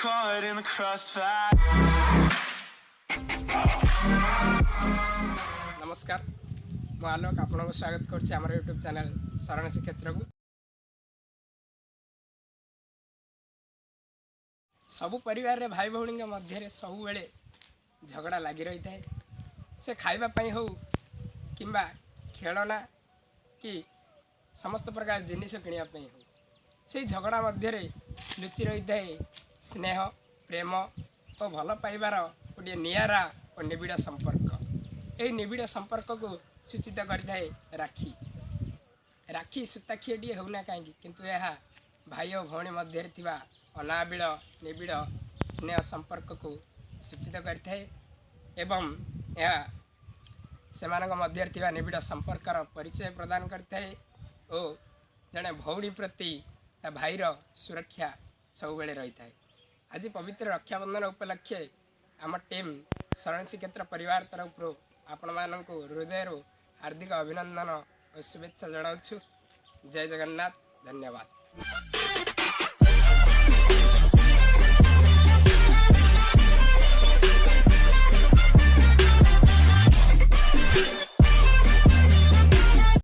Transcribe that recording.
Caught in the crossfire. ନମସ୍କାର, ମୁଁ ଆଲୋକ ଆପଣଙ୍କୁ ସ୍ୱାଗତ କରୁଛି ଆମର ୟୁଟ୍ୟୁବ୍ ଚ୍ୟାନେଲ୍ ଶରଣ ଶ୍ରୀକ୍ଷେତ୍ରକୁ। ସବୁ ପରିବାରରେ ଭାଇ ଭଉଣୀଙ୍କ ମଧ୍ୟରେ ସବୁବେଳେ ଝଗଡ଼ା ଲାଗି ରହିଥାଏ। ସେ ଖାଇବା ପାଇଁ ହେଉ କିମ୍ବା ଖେଳନା କି ସମସ୍ତ ପ୍ରକାର ଜିନିଷ କିଣିବା ପାଇଁ ହେଉ, ସେଇ ଝଗଡ଼ା ମଧ୍ୟରେ ଲୁଚି ରହିଥାଏ ସ୍ନେହ, ପ୍ରେମ ଓ ଭଲ ପାଇବାର ଗୋଟିଏ ନିଆରା ଓ ନିବିଡ଼ ସମ୍ପର୍କ। ଏହି ନିବିଡ଼ ସମ୍ପର୍କକୁ ସୂଚିତ କରିଥାଏ ରାକ୍ଷୀ। ରାକ୍ଷୀ ସୂତାଖିଅଟିଏ ହେଉନା କାହିଁକି, କିନ୍ତୁ ଏହା ଭାଇ ଓ ଭଉଣୀ ମଧ୍ୟରେ ଥିବା ଅନାବିଳ ନିବିଡ଼ ସ୍ନେହ ସମ୍ପର୍କକୁ ସୂଚିତ କରିଥାଏ ଏବଂ ଏହା ସେମାନଙ୍କ ମଧ୍ୟରେ ଥିବା ନିବିଡ଼ ସମ୍ପର୍କର ପରିଚୟ ପ୍ରଦାନ କରିଥାଏ ଓ ଜଣେ ଭଉଣୀ ପ୍ରତି ତା ଭାଇର ସୁରକ୍ଷା ସବୁବେଳେ ରହିଥାଏ। ଆଜି ପବିତ୍ର ରକ୍ଷାବନ୍ଧନ ଉପଲକ୍ଷେ ଆମ ଟିମ୍ ଶରଣ ଶ୍ରୀକ୍ଷେତ୍ର ପରିବାର ତରଫରୁ ଆପଣମାନଙ୍କୁ ହୃଦୟରୁ ହାର୍ଦ୍ଦିକ ଅଭିନନ୍ଦନ ଓ ଶୁଭେଚ୍ଛା ଜଣାଉଛୁ। ଜୟ ଜଗନ୍ନାଥ, ଧନ୍ୟବାଦ।